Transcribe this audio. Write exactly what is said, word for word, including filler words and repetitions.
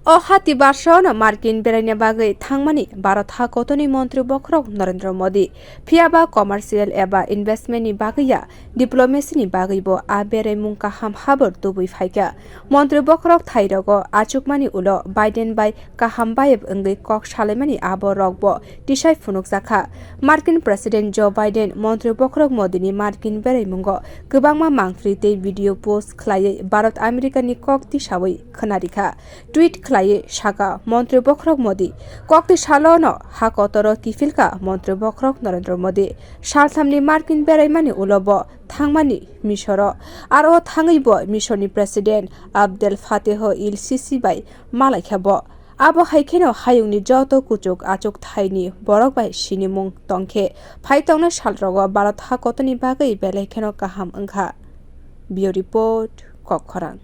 O hati barsa no Markin beraina bagwi thangmani Bharat ha kotorni montri bokhorok Narendra Modi. Phiyaba commercial eba investment ni bagwi ya, diplomacy ni bagwi bo a beraimung kaham habor tubui phaikha. Montri bokhorok thairogo achukmani ulo Biden bai kaham bayep wngwi kok salaimani abo rokbo tisai phunukjakha. Markin President Joe Biden montri bokhorok Modi ni Markin beraimungo kwbangma mangpri tei video post khlaiwi Bharat America ni kok tisawi khwnarikha. Tweet khlaiwi sakha montri bokhorok Modi, kokti salo no ha kotoro kiphilkha montri bokhorok Narendra Modi. Salthamni Markin beraimani ulo bo thangmani Misoro. Aro thangwi bo Misorni President Abdel Fattah el Sisi bai malaikha bo. Abo hai kheno hayungni joto kuchuk achuk thaini borok bai sinimung tongkhe, phai tongnai salrogo Bharat ha kotorni bagwi belai kheno kaham wngkha. Bureau Report, Kokkhorang.